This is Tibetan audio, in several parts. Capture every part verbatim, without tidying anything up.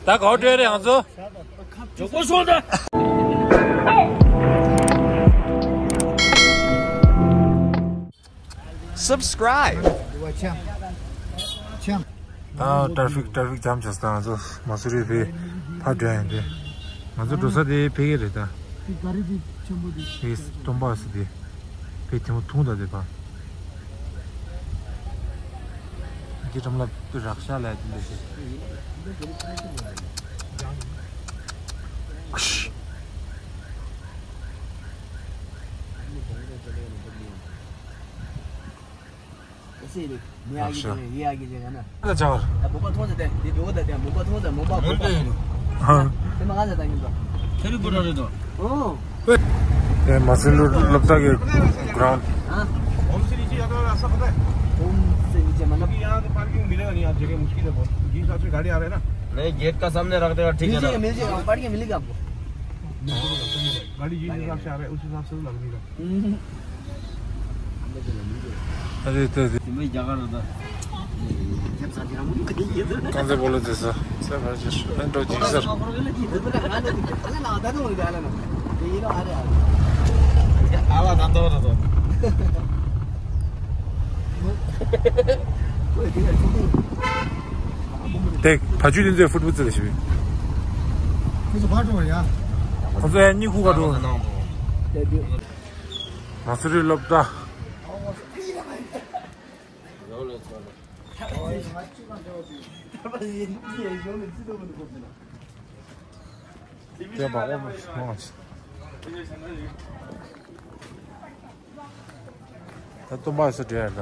ད་ག་པར་འགྲོ་ཡ་རེད་ང་ཚོ། མགྱོགས་པོ་སོང་ད། Subscribe. ད་ཊ་ཕིག་ཊ་ཕིག་ཇམ་བྱས་ད་ང་ཚོ་མ་སུ་རི་བའི་ཕར་འགྲོ་ཡ་ཡིན་ཏེ། ང་ཚོ་འགྲོ་ས་དེ་ཕ་གི་རེད་ད། དེ་ག་རེ་དེ་ཆེན་པོ་དེ། དེ་སྟོན་པ་ཟེར་དེ། དེ་དེ་མོ་ཐུང་ད་དེ་པ། ཁྱེད་ཁྲམ་ལ་རག་ཤ་ལ་དེ་འདྲ་ཞིག་ཨ་ཤ། ད་བོད་པ་མཐོང་ཙང་དེ་དེ་བོད་པ་དང་དེ་བོད་པ་མཐོང་ཙང་མོན་པ་བོད་པ། ཧ། དེ་མ་ང་ཚ་ད་ཡིན་ཙང་། ཁེ་རི་པོ་ཊར་རེད་དོ། ཨོ། དེ་མ་སུ་རི་སློབ་གྲྭ་གི་གྷ་རའུན་ཌི། ཧ། ཧོམ་སི་ནིང་ཅི་ཡ་ཏོ་ར་ས་ཁ་ཏ། ཧོམ་སི་ནིང་ཅི་མ་ན། यहाँ तो पार्किंग मिलेगा नहीं, आप जगह मुश्किल है बहुत। जिस हिसाब से गाड़ी आ रहा है ना। नहीं, गेट का सामने रख देगा, ठीक है ना? मिल जाएगा, मिल जाएगा, पार्किंग मिलेगा आपको। गाड़ी जिस हिसाब से आ रहा है, उस हिसाब से लग नहीं रहा। हम्म। अरे, तो, तो। मैं जगह रहता। कहाँ से बोले थे सर? सर, राजेश, मैं तो जी सर। आला ना तो रहा तो। དེ་ཕ་ཆུ་དེ་ཚོའི་ཕུ་ཏུ་ཙི་ལ་ཞིབ། ཁོ་ཚོ་ག་འགྲོ་བ་ཡ། ཁོ་ཚོ་ཡ་གཉིད་ཁུག་ག་འགྲོ། མ་སུ་རི་སློབ་གྲྭ། དེ་བ་ཨོ་མ་ད་སྟོན་པ་སུ་འདྲ་ཡ་ད།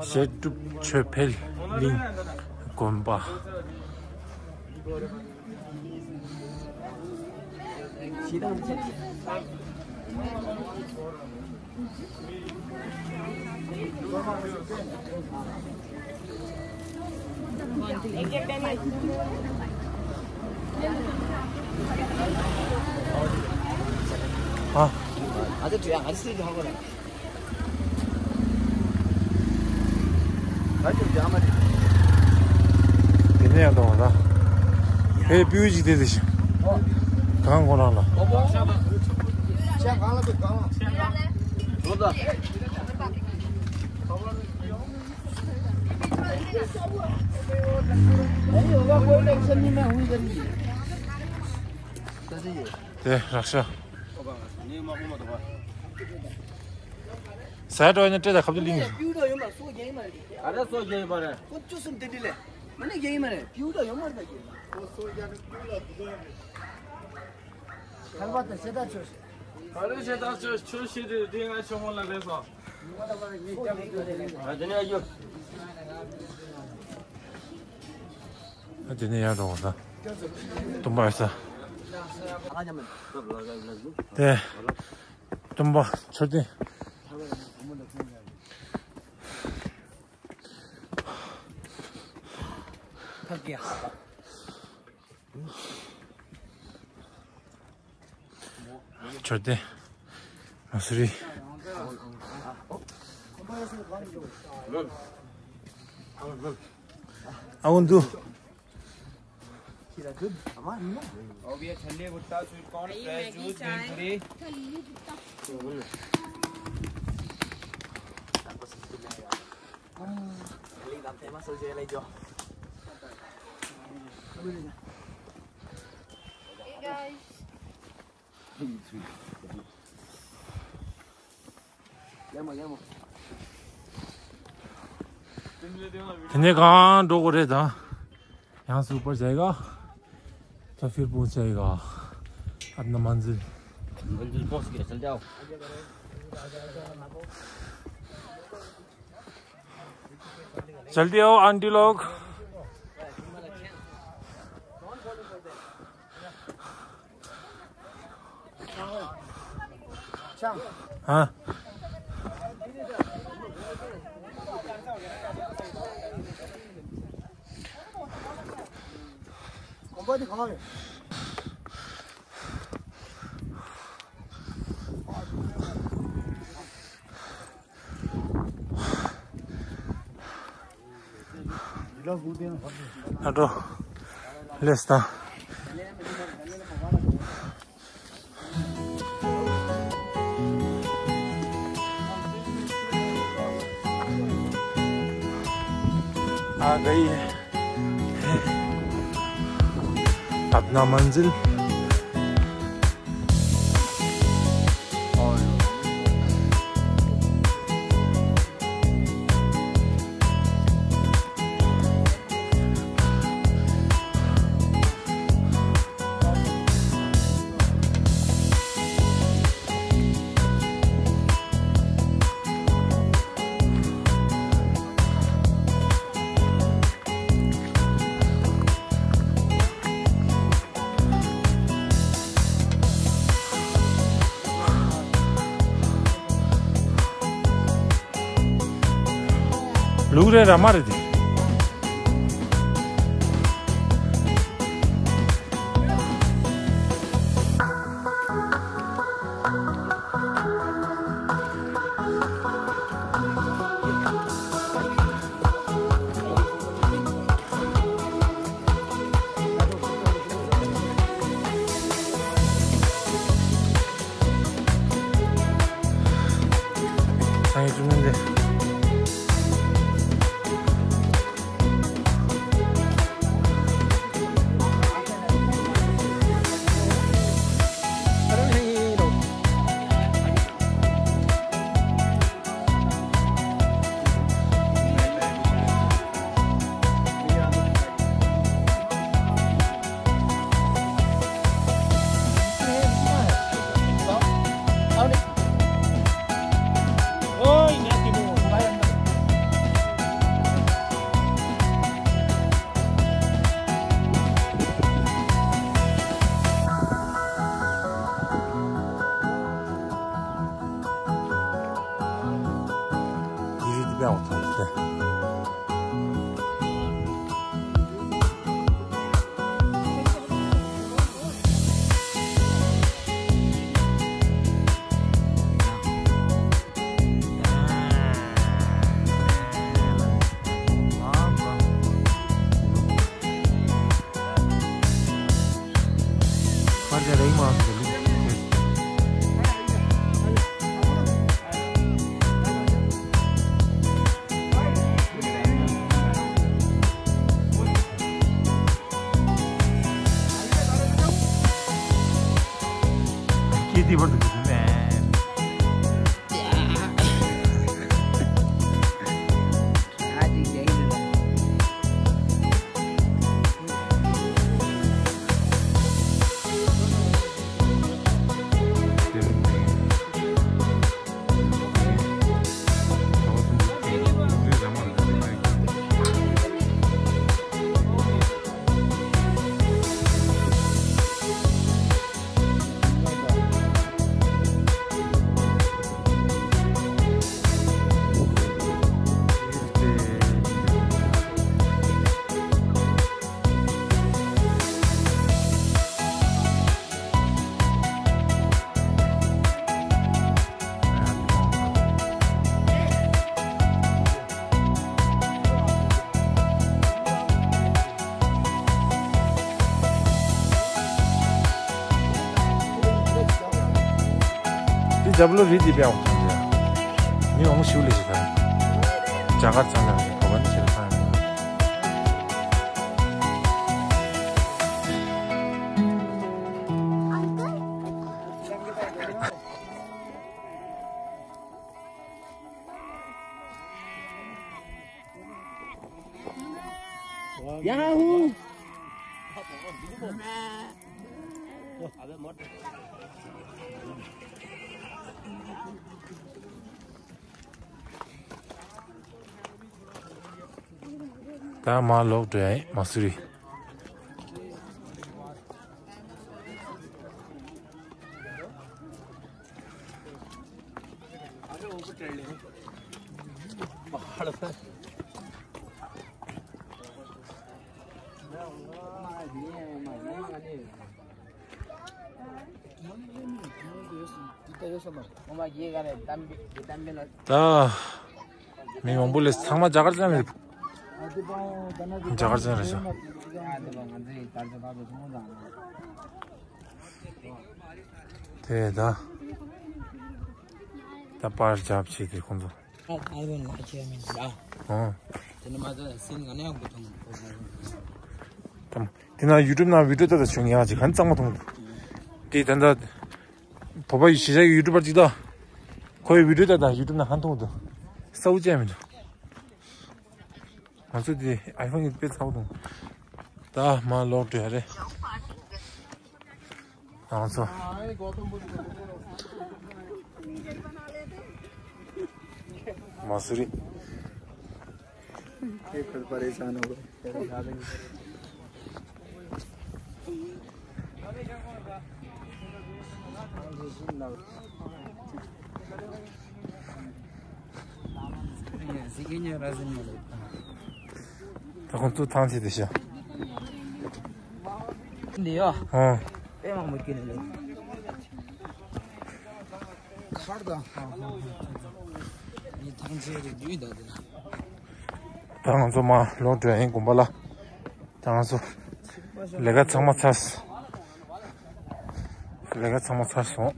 བཤད་སྒྲུབ་ཆོས་འཕེལ་གླིང་དགོན་པ། ཨ། ཨ་ཙི་དྲི་ཡ་ཨ་ཙི་ཧ་གོ་ར། དེ་ནས་ཡང་གཏོང་བ་ད། ཧེ་པིའུ་ཅིག་དེ་དེ་ཞིག་གང་གོ་རང་ལ། དེ་རག་ཤ། ཟ་འགྲོ་ཡིན་ན་སྤྲད་དང་ཁབ་ཏུ་ལིང་། པིའུ་ཏོག་ཡོད་མ་སོ་རྒྱ་ཡིན་མ་རེད། ཨ་རེ་སོ་རྒྱ་ཡིན་པ་རེད། ཁོ་བཅུ་གསུམ་དེ་འདྲི་ལས། མ་ནི་རྒྱ་ཡིན་མ་རེད། པིའུ་ཏོག་ཡོད་མ་རེད་ད་རྒྱ་ཡིན་མ། ཁར་བ་དང་ཤེ་ད་ཆོས། ཨ་རེ་ཤེ་ད་ཆོས་ཆོས་ཤེ་དེ་དེ་ང་ཆོ་མོ་ལ་རེད་སོ། ཨ་དེ་ནས་ཨ་ཡོ། ཨ་དེ་ནས་ཡར་འགྲོ་བ་ད། སྟོན་པ་ཡོད་ས། དེ། སྟོན་པ་མཆོད་རྟེན། མཆོད་རྟེན། མ་སུ་རི། ཨ་འོན་ཏུ། और भैया छल्ले भुट्टा, sweet corn, fresh juice, bhelpuri. དེ་ནས་གང་འགྲོ་དགོས་རེད་ད། यहाँ से ऊपर जाएगा तो फिर पहुंच जाएगा अपना मंजिल। मंजिल पहुंच गया, चल जाओ। जल्दी आओ आंटी लोग। ཨ། ཨ་འགྲོ། ལེས་ད། आ गई है अपना मंजिल। ལུག་རེད་ར་མ་རེད་དེ། འདི་རྒྱབ་ལོ་རི་འདི་པའོ། མི་འོང་ཤུལ་ལས་ཞིག་ད། རྒྱ་གར་ཚང་ལ་གོ་བ་ནི་ཆེར་ཚང་ཡོང་། Yahoo! ད་མ་ལོག་འགྲོ་ཡ་ཡིན་མ་སུ་རི། ད། མི་མང་པོ་སླེབས། ཚང་མ་རྒྱ་གར་ཅན་རེད། རྒྱ་གར་ཅན་རེད་ཤག་དེ་ད། ད་པར་རྒྱབ་བྱས་ཏེ་ཁོང་ཚོ། ཨ་ཨ་ལོན་ལ་ཁྱེད་མིན་ལ། ཨོ། དེ་ནི་མ་ད་སིན་ག་ནས་ཡང་བུ་ཐོང་། དེ་ན་ཡུ་ཊུབ་ནང་བི་ཌིའོ་ལྟ་ད་བྱུང་ཡང་ཅིག་གང་གཙང་མ་མཐོང་འདུག་དེ་ད་ད། བོད་པ་ཡི་གཞིས་ཆགས་ཀྱི་ཡུ་ཊུབ་པར་ཅིག་ད། ཁོའི་བི་ཌིའོ་ལྟ་ད་ཡུ་ཊུབ་ནང་གང་མཐོང་འདུག་སའུ་ཅན་མི་འདུག་ང་ཚོ་དེ་ཨའི་ཕོན་གྱི་དཔེ་ཚ་པོ་འདུག་ད་མ་ལོག་འགྲོ་ཡ་རེད། ང་ཚོ། མ་སུ་རི། ये खुद परेशान हो गए। ད་ཁོང་ཚོ་ཐང་ཆད་དེ་ཤ། འདི་ཡོ། ཨ། དཔེ་མང་པོ་སྐྱེས་ནས་ལེ། ཁར་དང་། ནི་ཐང་ཆད་རེ་བདུན་ད་དེ། ད་ང་ཚོ་མ་ལོག་འགྲོ་ཡིན་དགོན་པ་ལ། ད་ང་ཚོ་ལས་ཀ་ཚང་མ་ཚར་སོང་། ལས་ཀ་ཚང་མ་ཚར་སོང་།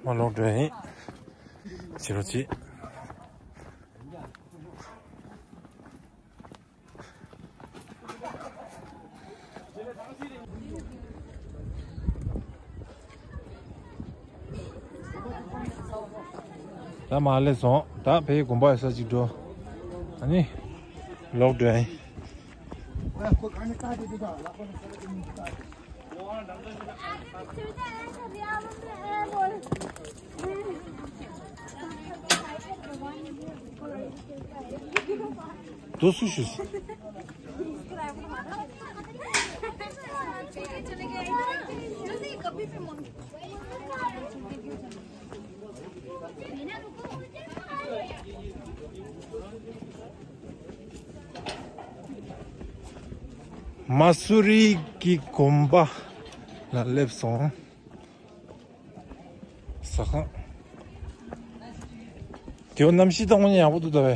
མ་ལོག་འགྲོ་ཡིན། བྱེད་རོགས་གྱིས། ད་མ་སླེབས་སོང་། ད་ཕའི་དགོན་པ་ཡོད་ས་ཅིག་འགྲོ། ཨ་ནི། ལོག་འགྲོ་ཡིན། དུ་སུ་ཞུ། མ་སུ་རི་གི་དགོན་པ་ལ་སླེབས་སོང་། ཟ་ཁང་། དེའོ་གནམ་གཤིས་དང་དངོས་གནས་ཡག་པོ་འདུག་ད་བས།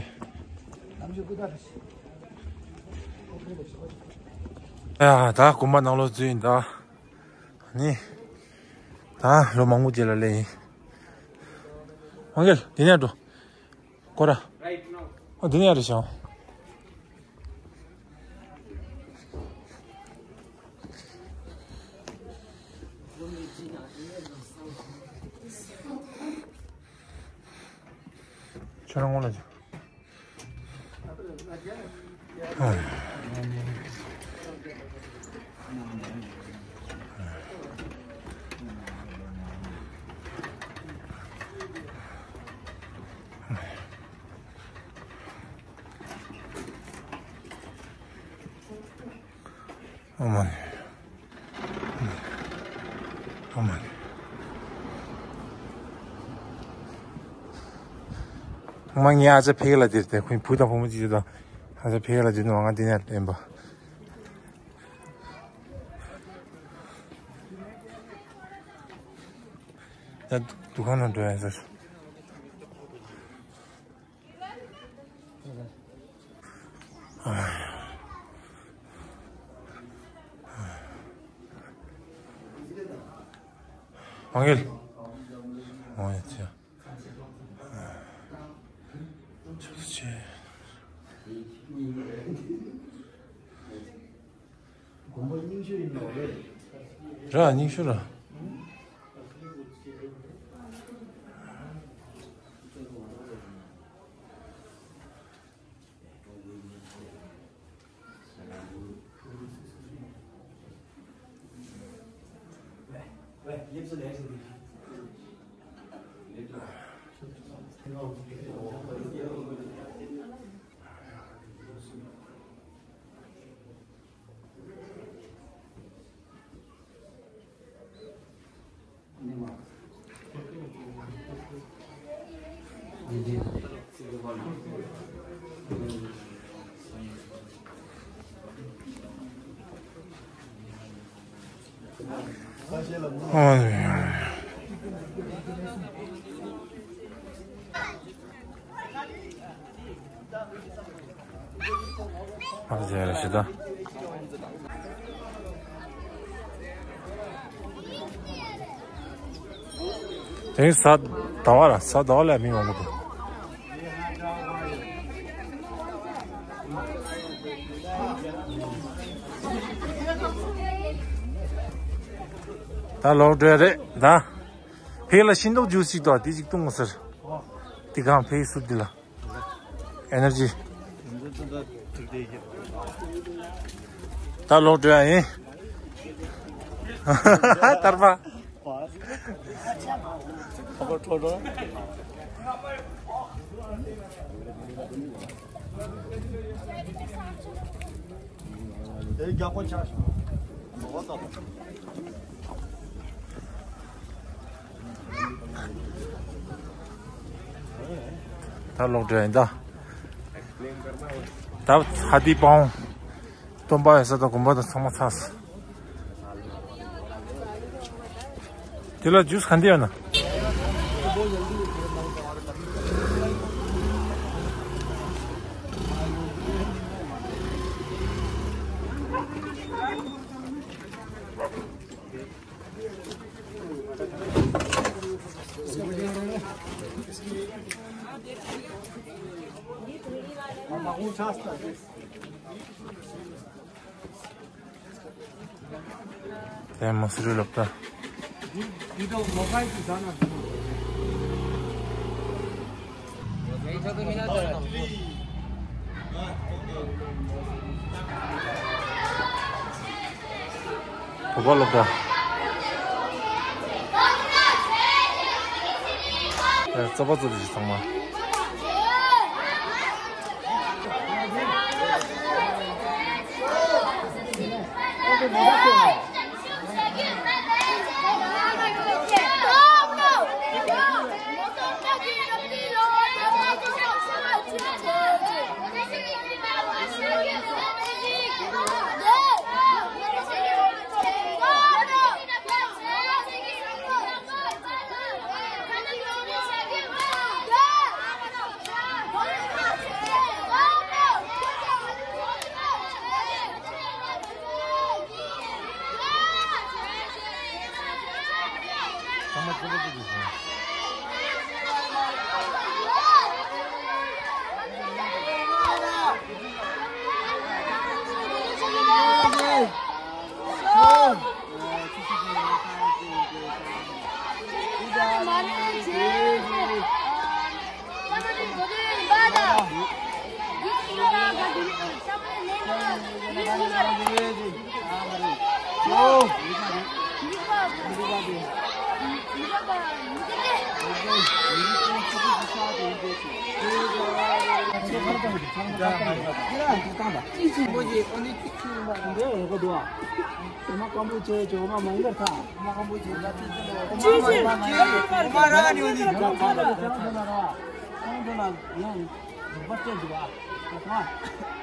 ཡ་ད་དགོན་པ་ནང་ལོགས་འཛུལ་ཡིན་ད། ནི། ད་ལོ་མང་པོ་རྗེས་ལ་སླེབས་ཡིན། ཝང་གེལ་དེ་ནས་འགྲོ། ཀོ་ར། ཨ་འདི་ནས་རེད་ཤག་ཁྱོད་རང་ངོ་ལ་ཅིག་ཨ་མ་ནི། ཨ་མ་ནི། ཨ་མ་ངའི་ཨ་ཅག་ཕ་གི་ལ་དེར་དེ་ཁོའི་བུ་དང་བུ་མོ་གཅིག་དང་ཨ་ཅག་ཕ་གི་ལ་དེར་ནི་ང་འདི་ནས་ལེན་པ། ད་འདུ་ཁང་ནང་འགྲོ་ཡ་ཟེར། ཝང་གེལ། ཝང་གེལ་ཅི། ཆུ་ཚོད་ཕྱེད། ར་རྙིང་ཤོས་ར། ཨ་ཟེར་ཞེ་ད། དེང་གཟའ་ཟླ་བ་ལ་གཟའ་ཟླ་བ་ལ་མི་མང་པོ་འདུག་ད་ལོག་འགྲོ་ཡ་རེད་ད། ཕེ་ལ་ཤིང་ཏོག་ཇུས་ཅིག་དང་དེ་ཅིག་བཏུང་ཟེར། དེ་གང་ཕེ་སུ་དེ་ལ། ཨེ་ནར་ཇི། ད་ལོག་འགྲོ་ཡ་ཡིན། ཐར་པ། དེ་རྒྱག་པ་ཆགས་ཤིང་། ད་ལོག་འགྲོ་ཡིན་ད། ད་ཧ་དི་པའོ། སྟོན་པ་ཡོད་ས་དང་དགོན་པ་དང་ཚང་མ་ཚར་སོང་། དེ་ལ་ཇུས་ག་འདི་ཡོད་ན། དེ་མ་སུ་རི་ལབ་ད། བོད་པ་སློབ་གྲྭ། ཨེ། རྩོད་པ་རྩོད་དེ་ཚང་མ།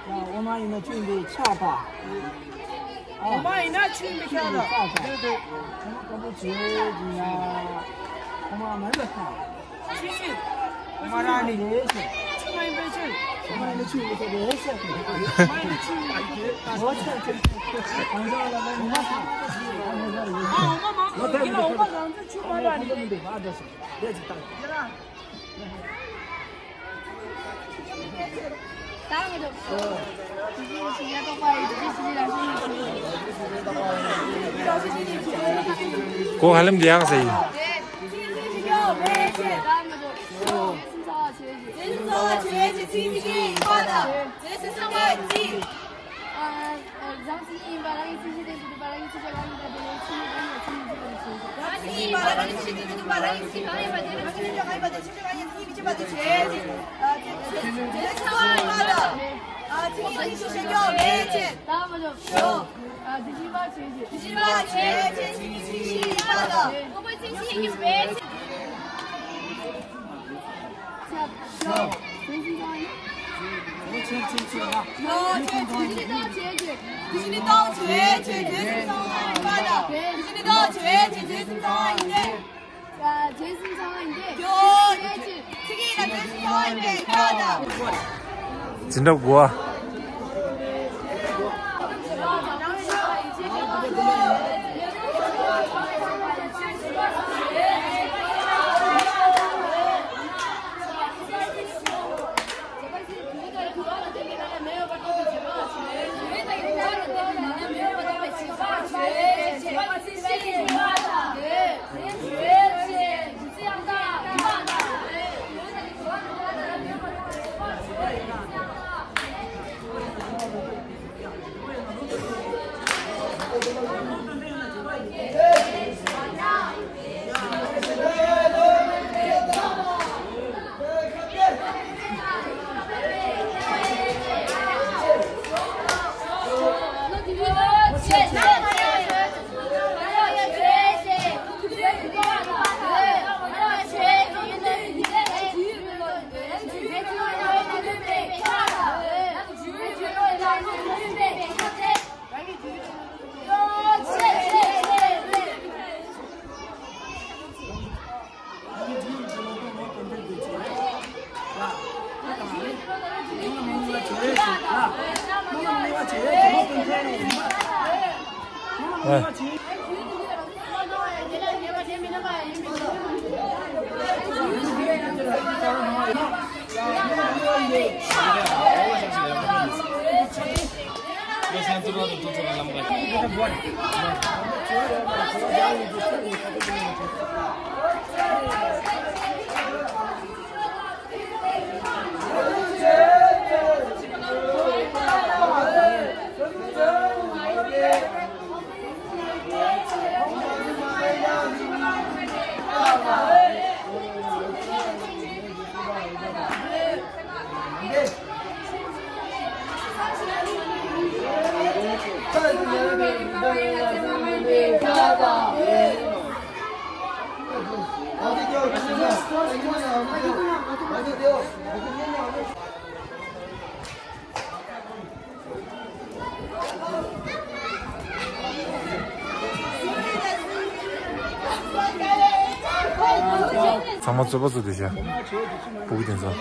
འོ་མ་ཡིན་ན་ཆུ་འདི་ཆགས་པ། འོ་མ་ཡིན་ན་ཆུ་མི་ཆགས་ལ། འོ་མ་སྐམ་པོ་བྱས་ཀྱི་ན། འོ་མ་མ་ཡིན་པ་ཆགས། ཆུ་ཆུ། འོ་མ་རང་ནི་རེད་ཟེར། ཆུ་མ་ཡིན་པའི་ཆུ། འོ་མ་ཡིན་ན་ཆུ་མི་ཆགས་རེད་ཟེར། འོ་མ་ཡིན་ན་ཆུ་མི་ཆགས། འོ་ཆགས་ཆགས་ཆགས། གང་ཟག་ལ་ལ་འོ་མ་ཆགས། འོ་མ་མང་པོ་འདི་ལ་འོ་མ་རང་ཚོ་ཆུ་མ་རག་ནི། འདི་འདི་འདི་འདི་འདི་འདི་འདི་གོ་ཧ་ལམ་འདི་ཡག་ས་ཡིན། ཆེ་ཆེ་ཆེ་ཆེ། ཆེ་ཆེ་ཆེ་ཆེ། ཆེ་ཆེ་ཆེ་ཆེ། ཆེ་ཆེ་ཆེ་ཆེ། ཆེ་ཆེ་ཆེ་ཆེ། འཛིན་གྲྭ་དགུ་པ། ཚང་མ་རྩོད་པ་རྩོད་དེ་བྱ། སྤུ་གུ་དེ་ཚོ།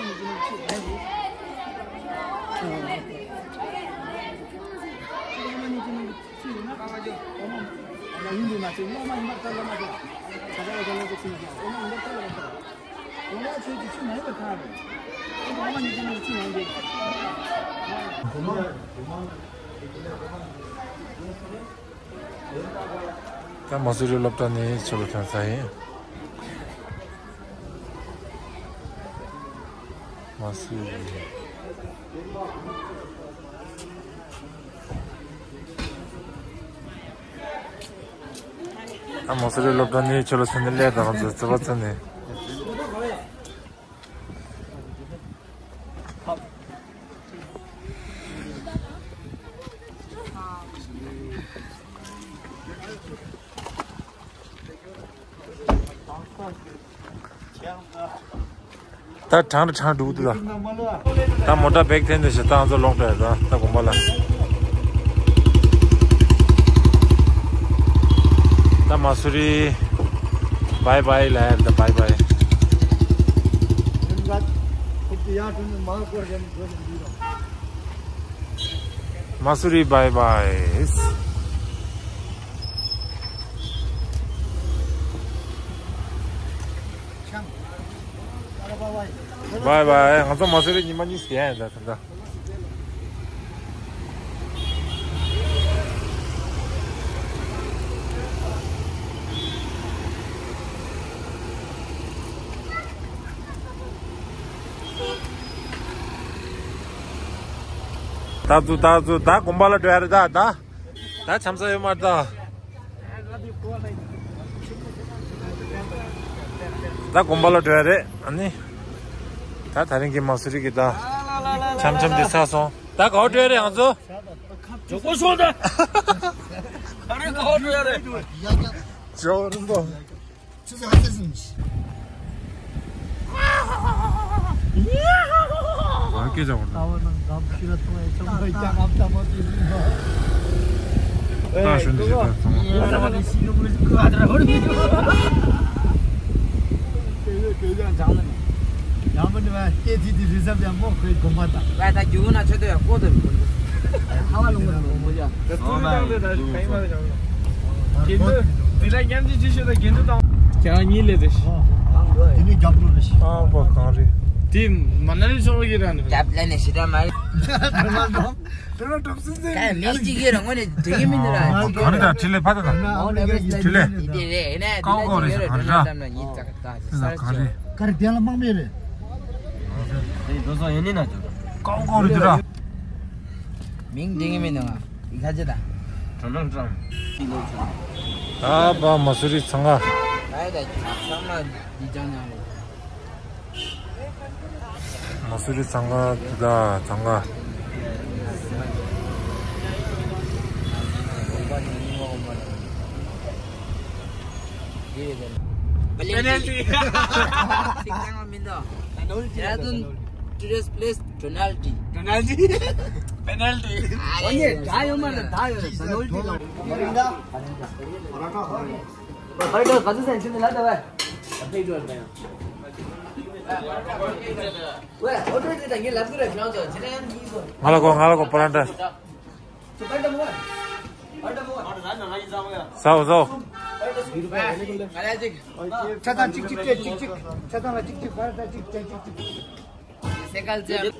ད་མ་སུ་རི་སློབ་གྲྭ་ནས་ཕྱི་ལོགས་ཐོན་ཚར་ཡིན། མ་སུ་རི། ཨ་མ་སུ་རི་སློབ་གྲྭ་ནས་ཕྱི་ལོགས་ཐོན་ནས་སླེབས་དང་ཚོ་རྩི་བ་ཚོ་ནས། ད་གྲང་རུ་གྲང་འདུག་འདུག་ད། ད་མོ་ཊ་བེག་འཐེན་འདི་ཞིག་ད་ང་ཚོ་ལོག་འགྲོ་ཡ། ད་ད་དགོན་པ་ལ། ད་མ་སུ་རི་བྷའི་བྷའི་ལ་ཡ། ད་བྷའི་བྷའི། མ་སུ་རི་བྷའི་བྷའི། བྷའི་བྷའི། ང་ཚོ་མ་སུ་རི་ཉི་མ་གཉིས་ཤིག་ཡན་ད་ད། ད་ཚུ་ད་ཚུ་ད་དགོན་པ་ལ་འགྲོ་ཡ་རེད་ད་ད། ད་འཆམ་ས་ཡོད་མ་རེད་ད། ད་དགོན་པ་ལ་འགྲོ་ཡ་རེད། ཨ་ནི། ད་ད་རིང་གི་མ་སུ་རི་གི་ད། འཆམ་འཆམ་དེ་ཚར་སོང་། ད་ག་པར་འགྲོ་ཡ་རེད་ང་ཚོ། ཇོ་བོ་སོང་ད། ད་རིང་ག་པར་འགྲོ་ཡ་རེད། ཇོ་བོ་རིན་པོ། ཆུ་ཚོད་ལྔ་ཙམ་ཞིག་ཨ་སྐད་ཆ་བར་དུ། ལྟ་བ་ནང་གམ་ཤི་ར་ཐོང་ཨེ་ཆོག་མ་ཡིན་ཀྱང་ཨམ་ལྟ་མ་དེ་ཡིན་ནོ། ལྟ་ཞོན་དུ་ཞིག་ལྟ་ཚང་མ། ལྟ་བ་ནི་ཤི་ཡོང་མི་ཁུ་ཨ་དྲ་ཧོར་མི་འགྲོ། སྐད་ཡོད་སྐད་ཡོད་ཀྱང་ལ་ནི། ཡང་མི་ནི་བ་སྐད་ཐི་དི་རི་ཟབ་ཡང་མོ་ཁོའི་དགོན་པ་དང་། བ་ད་རྒྱུ་ན་ཆོད་དོ་ཡ་ཀོ་དོ་མི་དགོན་པ། ཁ་བ་ལུང་བ་དགོན་པ་ཡ། དགེ་འདུན་དེ་ལ་མཉམ་གཅིག་ཅིག་ཤོད་ད་དགེ་འདུན་དང་། ཁྱེད་རང་གཉིས་ལས་དེ་ཤི། དེ་ནི་རྒྱབ་ལོ་རེ་ཤི། ཨ་པ་གང་རེད། དེ་མ་ན་ལི་ཚོར་གི་ར་ནི། རྒྱབ་ལ་ནི་ཤི་ད་མ་རེད། དེ་ལ་གྲོབ་སུན་ཟེར། ད་མིང་གཅིག་ཡོད་ར་དངོས་ནས་དྲན་གི་མི་འདུག་ར། གང་རེད་ད་ཁྲི་ལེ་ཕ་ད་ད། ཁྲི་ལེ། དེ་རེད་ཨེ་ན་དེ་ལ་ཅིག་ཡོད་ར་དྲན་ར་ད་ན་ཉིད་ད་ད་ས་གང་རེད། ག་རེ་དེ་ལ་དམག་མི་རེད། དེ་འགྲོ་སོང་ཡོད་ནི་ན་ཅོ། ཀའོ་ཀའོ་རེད་དེ་ར། མིང་འདྲི་གི་མིན་ནོ། ཡི་ཁ་ཅི་ད། གྲོ་ནང་ཀྲང་། ད་བ་མ་སུ་རི་ཚང་ང་། ད་ཡི་ད་ཚང་མ་འདི་ཅང་ཉང་རེད། མ་སུ་རི་ཚང་ང་འདི་ད་ཚང་ང་། Penalty. Penalty. Penalty. Penalty. ཨ་ཡེ་ད་ཡོད་མ་རེད་ད་ཡོད་རེད་ད་ནོར་ཏི་ལ། ཕ་ར་ཏ་ག་ཚོད་ཟན་ཆུ་ནི་ལ་ད་བས། ཝེ་ཨོ་ཏོ་ཏི་ད་ངས་ལབ་གི་རེད་ཁྱོད་ཚོ་ཇི་ལན་ཡིན་གོ། ང་ལ་གོ་ང་ལ་གོ་ཕ་ར་ཏ། ཟའོ་ཟའོ། ཆ་ཚང་གཅིག་གཅིག་སྤྲད་གཅིག་གཅིག་ཆ་ཚང་ལ་གཅིག་གཅིག་ཕ་ར་ཏ་གཅིག་སྤྲད་གཅིག་གཅིག་སེ་ཀལ་ཅན།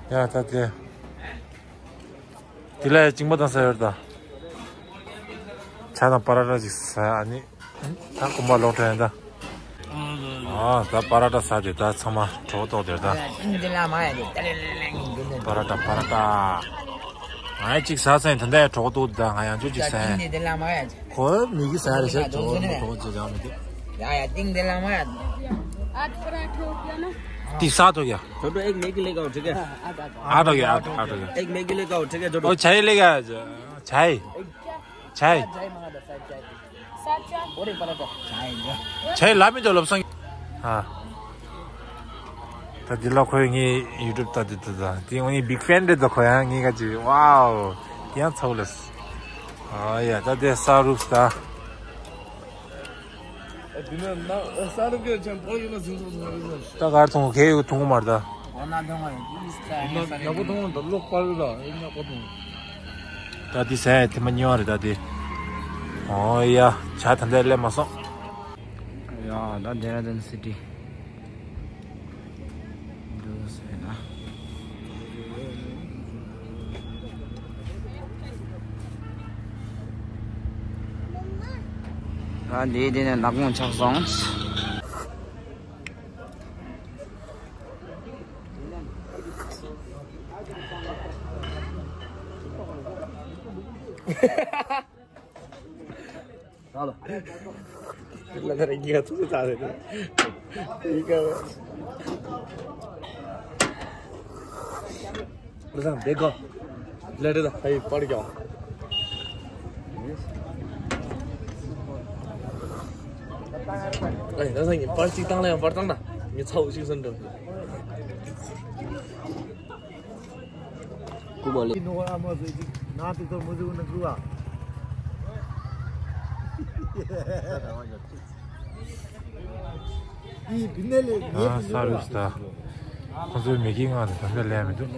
ཡ་ད་དེ། དེ་ལ་གཅིག་མ་བཏང་ས་ཡོད་ད། ཆ་དང་པ་ར་ཏ་ཅིག་ཟ་ཨ་ནི། ད་གོམ་པ་ལོག་འགྲོ་ཡིན་ད། ཨ་ད་པ་ར་ཏ་ཟ་དེ་ད་ཚང་མ་གྲོགས་ཏོག་དེར་ད། པ་ར་ཏ་པ་ར་ཏ། ང་ཡང་གཅིག་ཟ་ཚར་ཡིན་ད་ལྟ་ཡང་གྲོགས་ཏོག་ད་ང་ཡང་ཅུ་གཅིག་ཟ་ཡིན། ཁོ་མི་གི་ཟ་རེ་ཤ་གྲོགས་མོ་གྲོགས་ཅིག་ཡང་མི་དེ། ཡ་ཡ་ཏིང་དེ་ལ་མ་ཡ། ཏིག་ས་ཐོག་ཡ། छोटू एक मैगी लेकर आओ, ठीक है? आ रहा है, आ रहा है। एक मैगी लेकर आओ, ठीक है, छोटू? ओ, चाय लेगा? चाय। चाय। चाय ला में जो लपसंग। हाँ। ད་འདི་ལ་ཁོས་ངའི་ཡུ་ཊུབ་ལྟ་དུས་ད་ད་དེ་ངའི་བིག་ཕེན་རེད་ད། ཁོ་ཡང་ངའི་ཁ་ཅིག་ཝའོ་དེ་ཡང་ཚ་བོ་ལས། ཨ་ཡ་ད་དེ་ས་རུབ་ད། ད་གར་ཐོང་གེ་ཡོད་ཐོང་མར་ད། ད་དེ་ཟས་དེ་མ་ཉོ་རེད་ད་དེ། ཨོ་ཡ་ཇ་ད་འདྲ་སླེབས་མ་སོང་། ཡ་ད་ཌེ་ར་ཌུན་སི་ཊི་འདུག་ཟེར་ན། ད་འདི་འདི་ནས་ནག་མོ་ཆགས་སོང་། ལ་ཁ་རེ་གིས་ཚུགས་ཚུགས་ཚ་རེད། ཡི་ག་ལ་སང་བེ་གོ་ལ་རེད་ད་ཧ་ཡི་པར་ཀྱང་། ཨེ་ལ་སང་ངས་པར་གཅིག་བཏང་ལ་ཡང་པར་བཏང་ན་ངས་ཚ་བོ་གཅིག་སོན་འགྲོ། ཀུ་མ་ལེ། ནོ་ཨ་མ་ཟེ་ཅིག་ན་ཏི་ཏོ་མུ་ཟུ་ན་ཀུ་ཨ། ཨི་བི་ནེ་ལེ་ནེ་ཨ་ཏི་ས་རུ་སྟ། ཁོ་ཚོའི་མི་གི་ང་དང་ད་ལྟ་ལས་མི་འདུག